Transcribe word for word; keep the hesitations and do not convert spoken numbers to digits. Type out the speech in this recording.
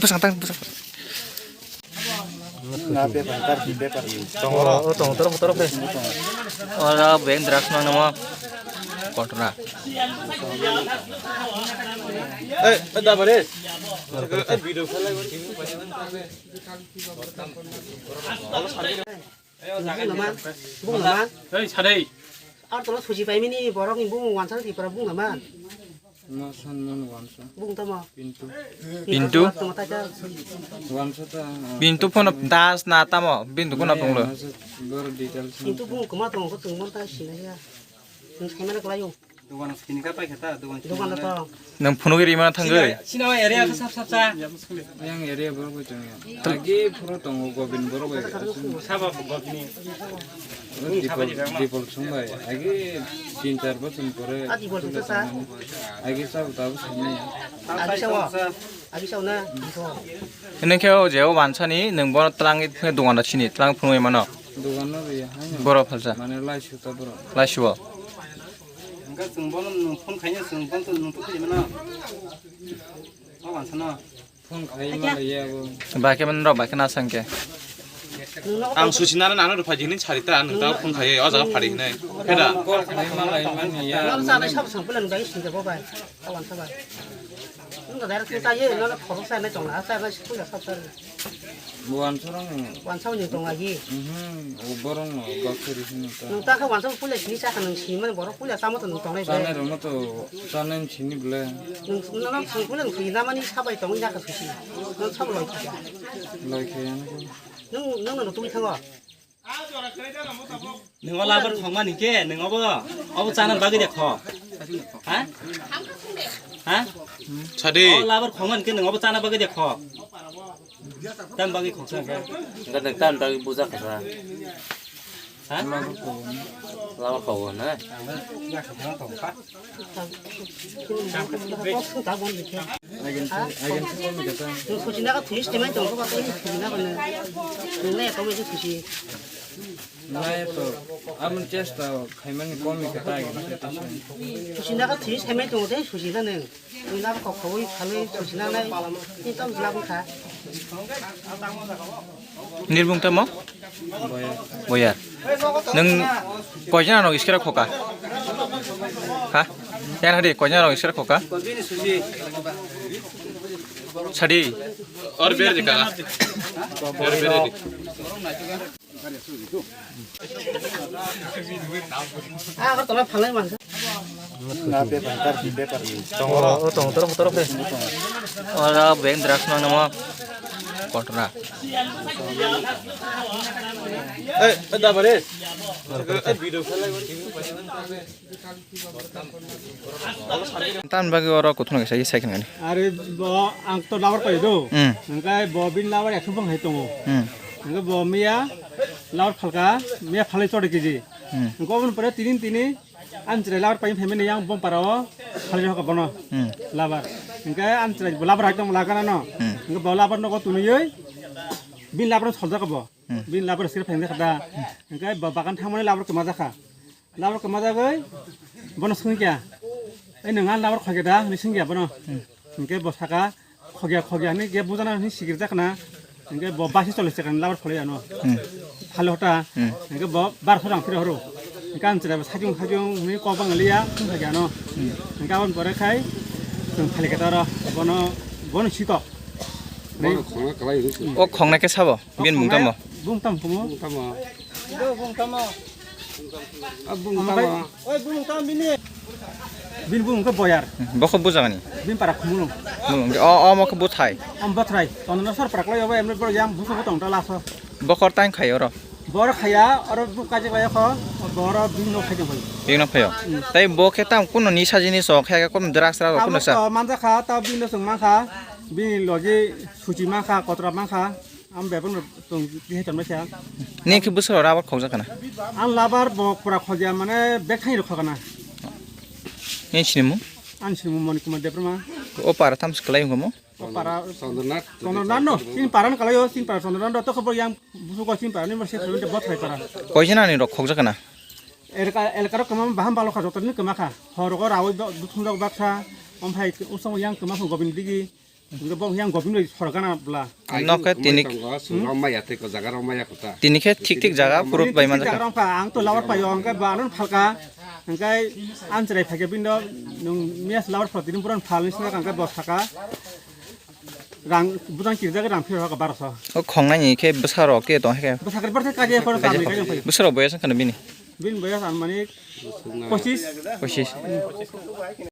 Bwsang tang, bwsang. Na paper, tar di paper. Tongo, tongo, toro, toro, pe. Ora beng drugs mang namo. Kotra. Eh, eh, da bare. Eh, video khalai. Bung lama, bung lama. Ei, sadai. Ar tola suji pai mini borok ni bung wansa di para bung lama. Ma san man wansa. Bung tamo. Pintu. Pintu. Tamo ta cha. Wansa ta. Pintu phone das na tamo. Pintu kuna bung lo. Bor details. Pintu bung kuma tong ko tung mon ta sina ya. Nung sai mana kelai yo. Dogan sini ka pai khata, dogan sini. Dogan to. Nang phunugwi rimana thangwi. Sini area ka sap sap sa. Yang area borok bai tongya. Agi phuru tongo Gobin borok bai. Sabo Gobin. Dipol, Dipol sung bai. Agi tin char bosor pore. Agi bol sa. Agi sabo tabu sini. Agi sawa. Agi sawa na. Ini khe o je o wansani nang bono tlang dogan da sini tlang phunugwi mano. Dogan no ri hai. Borok phalsa. Mane lai suta borok. Lai suo. Hingke chwng bono nwng phone khaina chwng bono nwng tukhuk mano. O wansano. Phone khai ma ya bo. Ba khe man rok ba khe na sang khe. Ang susi nana nana rupha jini charita nwng ta phone khai o jaga phari hinai. Keda. Call khai ma lai man ya. Nang sa nai sab sang pulan bai sing bo bai. O wansa bai. Nwng da direct ta ye no khorok sa nai tong la sa nai sing pulan sab sa. Wansa rong. Wansa ni tong agi. Mhm. O borong no bakari hino ta. Nwng ta kha wansa pulan sini sa kha nwng sini man borok pulan samo to nwng tong nai bai. Sanai rong to sanai sini bole. Nwng nwng sing pulan sini na mani sabai tong ya kha susi. Nwng sab loi kha. Loi kha ya. Nwng nwng no tui thango. Nwng o labar khongmani khe nwng obo, obo chana bagwi de kho. Ha? Ha? Sadi. O labar khongmani khe nwng obo chana bagwi de kho. Tam bagwi khoksa khe. Enggak, nwng tam bagwi buja khasa. Ha? Labar khongo na? Susi na ka thuis temai tong ko ba tei susi na ko ne. Nang ne tong ko susi. Nai to, aboni chesta khaimani komi khe ta agi. Susi na ka thuis temai tong tei susi na nang. Ni na ko khoi phale susi na nai. Ni tom jla ko kha. Nirbung tamo? Boyar. Boyar. Nwng koijana rok iskira khoka? Ha? Yan hadi koijana rok iskira khoka? Sadi. Or ber dikha. Ber ber di. Ah, ko tola phalai man. Na paper, tar di paper. Tongo, tongo, toro, toro, pe. Ora beng drugs mang namo. Kotra. Eh, eh, da bare. Eh, video khalai. Tan bagwi oro kuthuna kaisa sai khna ni. Are bo ang to labar pai do. Hmm. Hingke bo bin labar ekso bang hai tongo. Hmm. Hingke bo miya labar phalka, miya phalai chode kiji. Hmm. Hingke oboni pore tinin tini Amchwrai labar pai phaimani yang bom parao phalwi hoka bono. Hmm. Labar. Hingke amchwrai bo labar hai tong lagana no. Hmm. Hingke bo labar nogo tunuyoi bin labar soljak bo. Hmm. Bin labar sir phaimani khada. Hingke bo bagan thangmani labar kwma jakha. Labar kwma jagoi bono swngkya. Ei nwng ang labar khogeda hinwi swngya bono. Hmm. Hingke bo saka khogya khogya hinwi ge bujana hinwi sikirjak na. Hingke bo basi cholish chakani labar kholoi ano. Hmm. Phalo hota. Hmm. Hingke bo barso rang phira horo. Hingke ang chwrai bo sajung sajung hinwi kok bang liya thung thagi ano. Hmm. Hingke aboni pore khai chwng phali khe toro bono bono sikok. Bono khongna kwlai hinwi. O khongna khe sabo? Bin mung tamo? Bung tam kumo. Bung tamo. Bung tamo. Oi, bung tamo bini. Bin bung ke boyar. Bokho bujagani. Bin para khumulung. Mulung. O, o mokho buthai. Am bathrai. Tono sor para klai obo emre bor yang busu butong ta laso. Bokhor tang khai oro. Bor khaya oro bu kaje bai kho. Bor bin no khai jong bai. Bin no phayo. Hmm. Tai bo khe tam kuno ni sajini so khe kuno drugs ra kuno sa. Manja kha ta bin no sung ma kha. Bin logi suchi ma kha kotra ma kha. Am bebang rok tong tihai tongmai kha. Nini khe bwswk rok rubber khokjak kana? Ang rubber bo pura khokya mane bek thani rok khokana. Nini sinimung? Ang sinimung Moni Kumar Debbarma. O para tamo se kwlai wngkha mo? O para Chandra Nath. Chandra Nath no, chini para no kwlai o, chini para Chandra Nath no, tokhe bo yang busugo chini para ni mo se khwlai de bo thai para. Koi jana ni rok khokjak kana? Elka, elka rok kwma baham balo kha, joto ni kwma kha. Hor rok rawi bo, buthum rok baksa, omphai usong yang kwma kha Gobind Digi. Hingke bo yang gobin bai sorgana bla. Nok khe tini tongo, sumrok maya tei ko jaga rok maya kota. Tini khe thik thik jaga phuru bai manjak kha. Jaga rok kha, ang to labar payo, hingke balon phalka, hingke an chwrai phaikhe bindo, nung mias labar phal tini buron phal ni sina hingke bo saka. Rang bujang kirjak rang phir hoka baroso. O khongnai ni khe bwsa rok ke tong khe. Bwsa khe bwsa kaje kor kam ni kaje. Bwsa rok boyas khana bini. Bin boyas an mani pochis. Pochis.